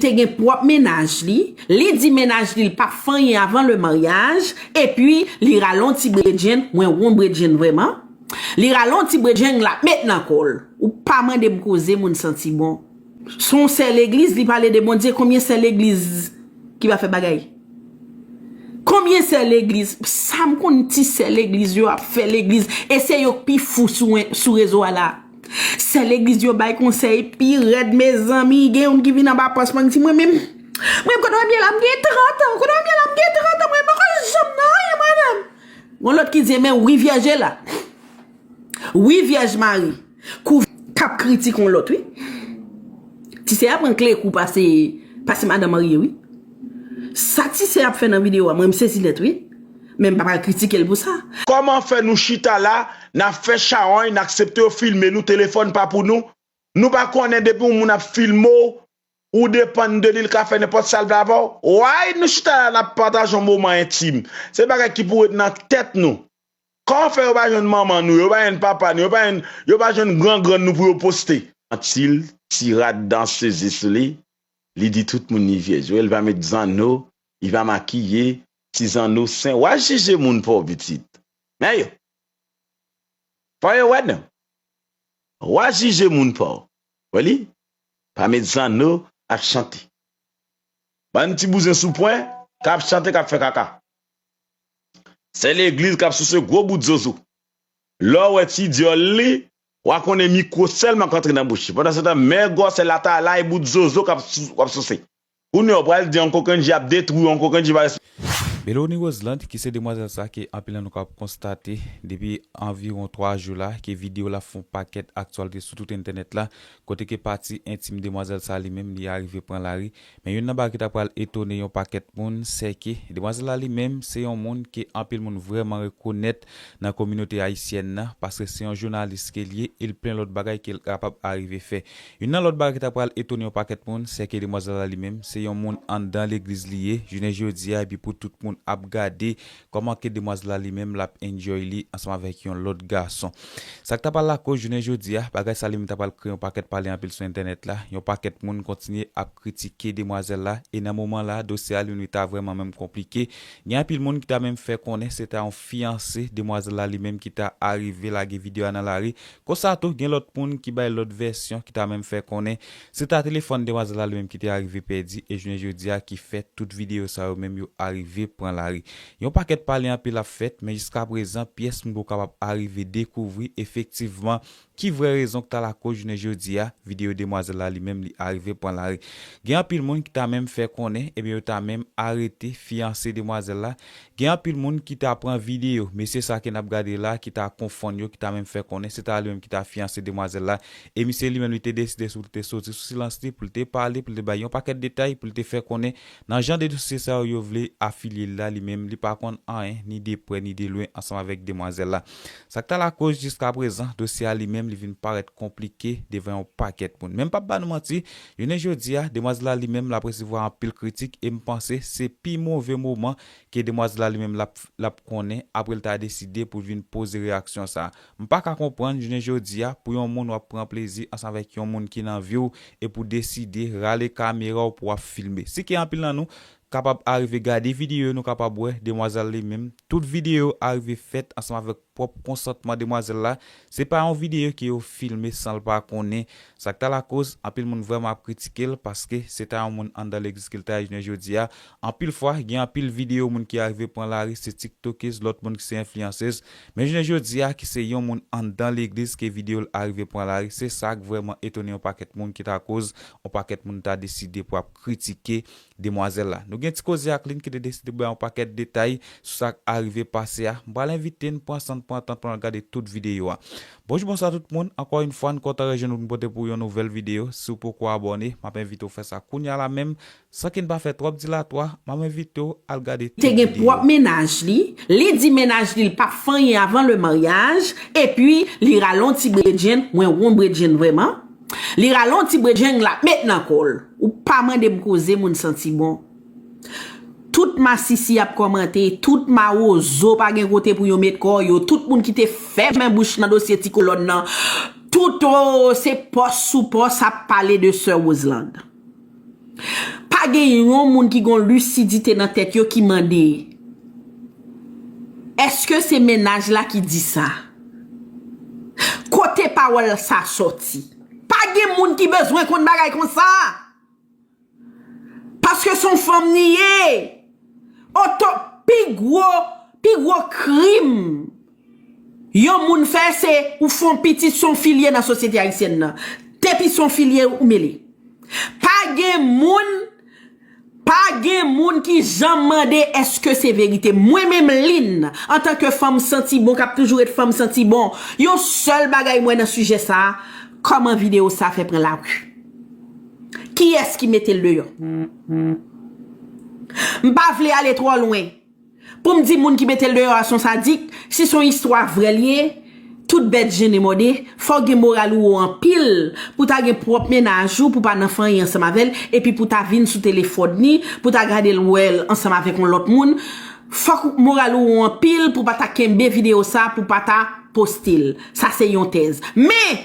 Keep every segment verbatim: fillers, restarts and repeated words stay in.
te gen pwòp mennaj li, li di mennaj li l p ap fè anyen avan le maryaj, epi li rale yon ti bredjenn, mwen won bredjenn vrèman, li rale yon ti bredjenn l ap met nan kò l. Ou pa mande m koze moun santi bon. Se yon sè legliz, li pale de Bondye, konbyen sè legliz ki pa fè bagay? Konbyen sè legliz? Sa m konn ti sè legliz yo ap fè legliz, e se yo k pi fou sou, sou rezo a la. Sè legliz yo bay konsèy pi rèd, mezanmi. Gen youn ki vin anba pòs mwen, li di mwen menm, mwen kote w ye la, m gen trant an, kote w ye la, m gen trant an, mwen poko janm nan anyen, mwen menm. Gon lòt ki di, men wi vyèj la. Wi vyèj mari. Kou k ap kritike yon lòt, wi. Ti sè a pran kle kou pase, pase madan marye, wi. Sa ti sè ap fè nan videyo a, mwen m sezi nèt, wi. Men m pa pral kritike l pou sa. Kòman fè nou chita la, n ap fè chawony, n aksepte yo filme nou, telefòn pa pou nou? Nou pa konnen depi yon moun ap filme w, ou depann de li, l ka fè nenpòt sa l vle avè w? Why nou chita la, n ap pataje yon moman entim? Se bagay ki pou ret nan tèt nou. Kòman fè yo pa jwenn manman nou, yo pa jwenn papa nou, yo pa jwenn, yo pa jwenn grangrann nou pou yo poste? Antil, ti rat dansezis li, li di tout moun li vyèj. Wè, li pa met zanno, li pa makiye, ti zanno sen. W a jije moun pa w, pitit. Men yo. Fò yo wè non. W a jije moun pa w. Wè li? Pa met zanno ap chante. Bann ti bouzen sou pwen, k ap chante, k ap fè kaka. Sè legliz k ap souse gwo bout zozo. Lè w wè ti dyòl li, w a konnen mikwo sèlman k antre nan bouch li. Pandan se tan, men gwòsè latay la, e bout zozo k ap sou-, k ap souse. Kounye a, w pral di yon kokenn je ap detwi w, yon kokenn je pa res- Melony Roseland, ki se demwazèl sa ke anpil nan nou kapab konstate depi anviwon twa jou la, ke videyo l ap fè yon pakèt aktyalite sou tout entènèt la, kote ke pati entim demwazèl sa li menm, li arive pran lari. Men youn nan bagay ki ta pral etone yon pakèt moun, se ke demwazèl la li menm, se yon moun ke anpil moun vrèman rekonèt nan kominote ayisyèn nan, paske se yon jounalis ke l ye, e l plen lòt bagay ke l kapab arive fè. Youn nan lòt bagay ki ta pral etone yon pakèt moun, se ke demwazèl la li menm, se yon moun anndan legliz li ye, jounen jodi a, epi pou tout moun ap gade kòman ke demwazèl la li menm l ap enjoy li ansanm avèk yon lòt gason. Sa k ta pral lakoz jounen jodi a, bagay sa li menm ta pral kreye yon pakèt pale anpil sou entènèt la, yon pakèt moun kontinye ap kritike demwazèl la, e nan moman la, dosye a li menm li ta vrèman menm konplike. Gen anpil moun ki ta menm fè konnen se ta yon fiyanse demwazèl la li menm ki ta arive lage videyo a nan lari. Konsa tou, gen lòt moun ki bay lòt vèsyon ki ta menm fè konnen se ta telefòn demwazèl la li menm ki te arive pèdi e jounen jodi a ki fè tout videyo sa yo menm yo arive pran lari. Yon pakèt pale anpil ap fèt, men jiskaprezan pyès moun poko kapab arive dekouvri efektivman ki vrè rezon k ta lakoz jounen jodi a videyo demwazèl la li menm li arive pran lari. Gen anpil moun ki ta menm fè konnen, ebyen yo ta menm arete fiyanse demwazèl la. Gen anpil moun ki ta pran videyo mesye sa ke n ap gade la, ki ta konfonn yo, ki ta menm fè konnen se ta li menm ki ta fiyanse demwazèl la. E misye li menm li te deside pou l te soti sou silans li, pou l te pale, pou l te bay yon pakèt detay, pou l te fè konnen nan jan de dosye sa yo, yo vle afilye l la, li menm li pa konn anyen, ni de prè, ni de lwen, ansanm avèk demwazèl la. Sa k ta lakoz jiskaprezan dosye a li menm li vin parèt konplike devan yon pakèt moun. Men m p ap ba nou manti, jounen jodi a, demwazèl la li menm l ap resevwa anpil kritik e m panse se pi move moman ke demwazèl la li menm l ap, l ap konnen apre l ta deside pou l vin poze reyaksyon sa a. M pa ka konprann jounen jodi a pou yon moun w ap pran plezi ansanm avèk yon moun ki nan vi w e pou deside rale kamera w pou w ap filme. Si ke anpil nan nou kapab arive gade videyo yo, nou kapab wè demwazèl li menm. Tout videyo yo arive fèt ansanm avèk pwòp konsantman demwazèl la. Se pa yon videyo ke yo filme san l pa konnen. Sa k ta lakoz anpil moun vrèman ap kritike l, paske se ta yon moun anndan legliz ke l ta ye jounen jodi a. Anpil fwa, gen anpil videyo moun ki arive pran lari, se tiktokez, lòt moun ki se enfliyansez. Men jounen jodi a, ki se yon moun anndan legliz ke videyo l arive pran lari, se sa k vrèman etone yon pakèt moun ki ta koz yon pakèt moun ta deside pou ap kritike demwazèl la. Nou gen ti koze ak li, n ki te deside bay yon pakèt detay sou sa k arive pase a. M pral envite n pran san n pran tan pou n al gade tout videyo a. Bonjou, bonswa tout moun. Ankò yon fwa, n kontan rejwenn ou, n pote pou yon nouvèl videyo. Si w poko abòne, m ap envite w fè sa kounye a la menm. San ke n pa fè twòp dilatwa, m ap envite w al gade tout videyo. Te gen pwòp mennaj li, li di mennaj li l p ap fè anyen avan le maryaj, epi li rale yon ti bredjenn, mwen won bredjenn vrèman. Li rale yon ti bredjenn l ap met nan kò l. Ou pa mande m koze moun santi bon. Tout masisi ap kòmante, tout mawozo pa gen kote pou yo met kò yo, tout moun ki te fèmen bouch nan dosye ti kolòn nan, tout, o, se pòs sou pòs ap pale de sè Roseland. Gen yon moun ki gon lisidite nan tèt yo ki mande, èske se mennaj la ki di sa? Kote pawòl sa sòti? Pa gen moun ki bezwen konn bagay konsa. Paske se yon fanm li ye. Oto, pi gwo, pi gwo krim yon moun fè, se ou fè yon pitit, se yon fi l ye nan sosyete ayisyèn nan. Depi se yon fi l ye, ou mele. Pa gen moun, pa gen moun ki janm mande èske se verite. Mwen menm, Lynn, antanke fanm santi bon, k ap toujou ret fanm santi bon, yon sèl bagay m wè nan sijè sa a, kòman videyo sa a fè pran lari? Kiyès ki mete l deyò? M pa vle ale twò lwen. Pou m di moun ki mete l deyò a se yon sadik, si se yon istwa vrè l ye, tout bèt jennen mòde, fò w gen moral ou wo anpil pou ta gen pwòp mennaj ou, pou pa nan fanyen ansanm avè l, epi pou ta vin sou telefòn li, pou ta gade l wè l ansanm avèk yon lòt moun. Fòk moral ou wo anpil pou pa ta kenbe videyo sa, pou pa ta poste l. Sa se yon tèz. Men,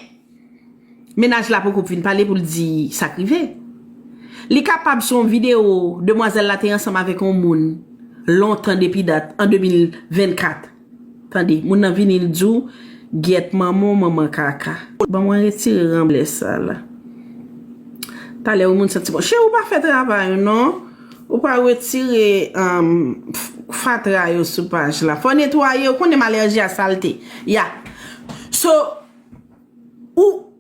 mennaj la poko fin pale pou l di sa k rive. Li kapab se yon videyo demwazèl la te ansanm avèk yon moun lontan depi dat, an de mil vennkat. Tande, moun nan vini, l di w, "Gyèt manman w, manman kaka." Ban mwen retire ranblè sa la. Talè yon moun santi bon. Cheri, ou pa fè travay ou non. Ou pa retire, um, f-, fatra yo sou paj la. Fò netwaye, ou konnen m alèji a salte. Ya. So, ou,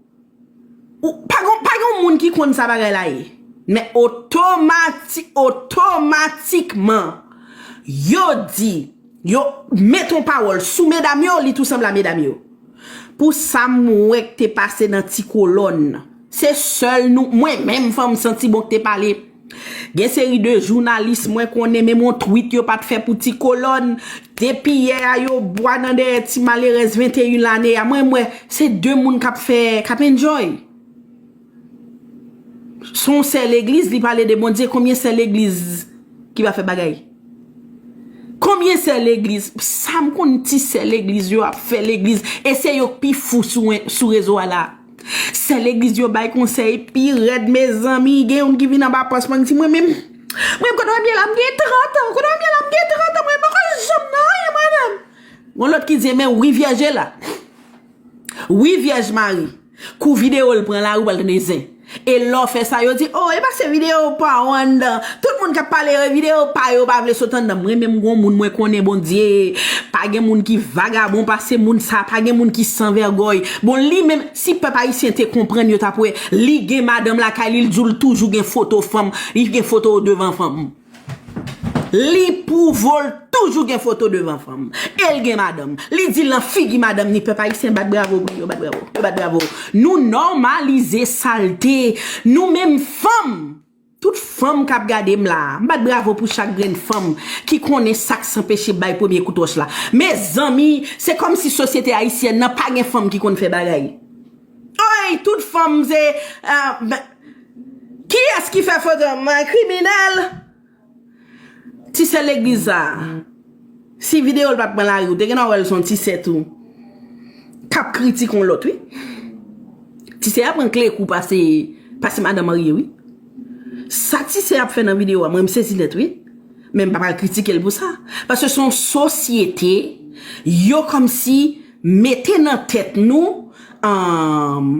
ou pa gon, pa gon moun ki konn sa bagay la ye. Men otomati-, otomatikman, yo di, yo met yon pawòl sou medam yo, li tou sanble a medam yo. Pou sa m wè k te pase nan Ti Kolòn, se sèl nou, mwen menm, fanm santi bon k te pale. Gen seri de jounalis mwen konnen, menm yon tweet yo pa t fè pou Ti Kolòn. Depi yè a, yo bwa nan dèyè ti malerèz venteyen lane a. Mwen, m wè, se de moun k ap fè, k ap enjoy. Se yon sè legliz, li pale de Bondye. Konbyen sè legliz ki pa fè bagay? Konbyen sè legliz? Sa m konn, ti sè legliz yo ap fè legliz. E se yo k pi fou sou, sou rezo a la. Sè legliz yo bay konsèy pi rèd, mezanmi. Gen youn ki vin anba pòs mwen, li di, "Mwen menm, mwen, kote w ye la, m gen trant an. Kote w ye la, m gen trant an. Mwen poko janm nan anyen, mwen menm." Gon lòt ki di, "Men wi, vyèj la. Wi, vyèj mari." Kou videyo l pran lari, ou pral tande zen. E lè w fè sa, yo di, "O, e pa se videyo pa w anndan." Tout moun k ap pale yo, videyo pa yo pa vle sot anndan. Mwen menm, gon moun mwen konnen, Bondye, pa gen moun ki vagabon pase moun sa, pa gen moun ki san vègòy. Bon, li menm, si pèp ayisyen te konprann, yo t ap wè, li gen madanm lakay li, li di w li toujou gen foto fanm, li gen foto devan fanm. Li pwouve w l toujou gen foto devan fanm. E l gen madanm. Li di l nan figi madanm ni. Pèp ayisyen, bat bravo pou yo, bat bravo, yo bat bravo. Nou nòmalize salte. Nou menm fanm, tout fanm k ap gade m la, m bat bravo pou chak grenn fanm ki konnen sa k sanpeche bay premye kout wòch la. Mezanmi, se kòmsi sosyete ayisyèn nan pa gen fanm ki konn fè bagay. Oy, tout fanm se, ah, ben, kiyès ki fè foto m? Kriminèl! Ti sè legliz sa a, si videyo l pa t pran lari, ou te gen dwa wè l se yon ti sè tou k ap kritike yon lòt, wi. Ti sè a pran kle kou pase, pase madan marye, wi. Sa ti sè a ap fè nan videyo a, mwen, m sezi nèt, wi. Men m pa pral kritike l pou sa. Paske se yon sosyete, yo kòmsi mete nan tèt nou, um,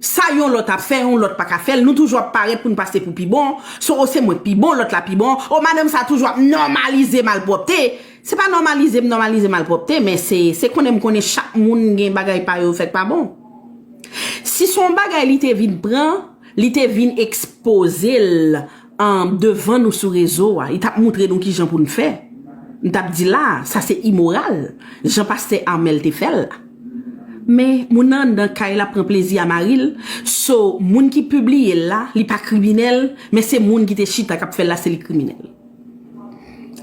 sa yon lòt ap fè, yon lòt pa ka fè l. Nou toujou ap parèt pou n pase pou pi bon. So, o, se mwen k pi bon, lòt la pi bon. O, madanm sa toujou ap nòmalize malpwòpte. Se pa nòmalize m nòmalize malpwòpte, men se, se konnen m konnen chak moun gen bagay pa yo fèt pa bon. Si se yon bagay li te vin pran, li te vin ekspoze l, um, devan nou sou rezo a, li t ap moutre nou kijan pou n fè. M t ap di la, sa se imoral, jan pastè Armel te fè l la. Men, moun nan anndan kay la pran plezi a mari l. So, moun ki pibliye l la, li pa kriminèl, men se moun ki te chita k ap fè l la, se li k kriminèl.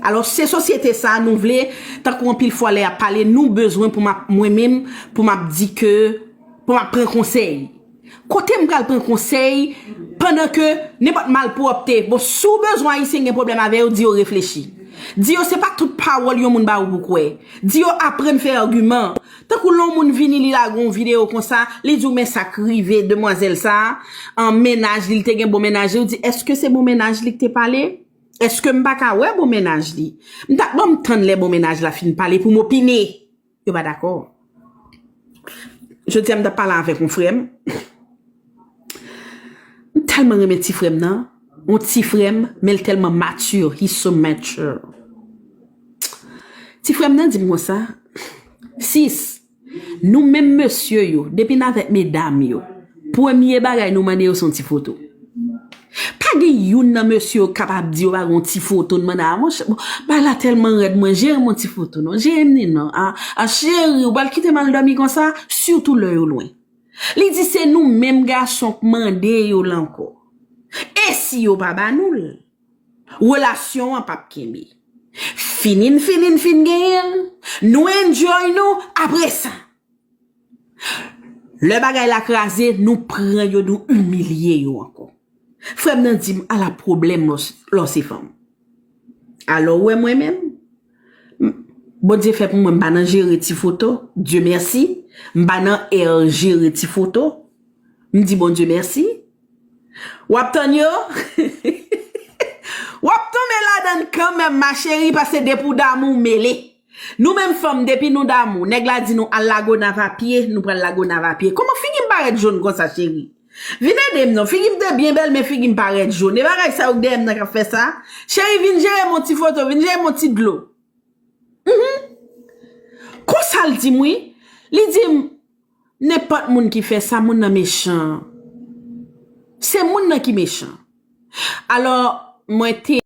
Alò, se sosyete sa a nou vle, tankou anpil fwa lè y ap pale, nou bezwen pou m ap, mwen menm, pou m ap di ke, pou m ap pran konsèy. Kote m pral pran konsèy pandan ke nenpòt malpwòpte, bon, si w bezwen Ayisyen gen pwoblèm avè yo, di yo reflechi. Di yo se pa tout pawòl yon moun ba ou pou kwè. Di yo aprann fè agiman. Tankou lè yon moun vini, li lage yon videyo konsa, li di w men sa k rive demwazèl sa a, an mennaj li, li te gen bon mennaj li, ou di èske se bon mennaj li k te pale? Èske m pa ka wè bon mennaj li? M t ap ban m tann lè bon mennaj la fin pale pou m opine. Yo pa dakò. Jodi a m t ap pale avèk yon frè m. M tèlman renmen ti frè m nan. Yon ti frè m, men l tèlman mature. He's so mature. Ti frè m nan di m konsa, sis, nou menm mesye yo, depi n avèk medam yo, premye bagay nou mande yo se yon ti foto. Pa gen youn nan mesye yo k kapab di yo pa gen yon ti foto n mande a, monchè, bon, bagay la tèlman rèd, mwen, jere m yon ti foto non, jere m li non, a, a, cheri, ou pral kite m al dòmi konsa, sitou lè yo lwen. Li di se nou menm gason k mande yo l ankò. E si yo pa ba nou l, relasyon an p ap kenbe. Fini n fini n fin genyen l, nou enjoy nou, apre sa, lè bagay la kraze, nou pran yo, nou imilye yo ankò. Frè m nan di m, ala pwoblèm lè w se fanm. Alò, ou wè mwen menm? M- Bondye fè pou mwen, m pa nan jere ti foto. Dieu merci. M pa nan ère jere ti foto. M di Bondye mèsi. W ap tann yo? W ap tonbe ladan l kanmenm, ma chérie, paske depi w damou, w mele. Nou menm fanm, depi nou damou, nèg la di nou al Lagonav a pye, nou pral Lagonav a pye. Kòman figi m parèt jòn konsa, cheri? Vin ede m non, figi m te byen bèl, men figi m parèt jòn. E bagay sa yo k dèyè m nan k ap fè sa? Cheri, vin jere m yon ti foto, vin jere m yon ti dlo. Mhm. Konsa l di m wi. Li di m, nenpòt moun ki fè sa, moun nan mechan. Se moun nan ki mechan. Alò, mwen te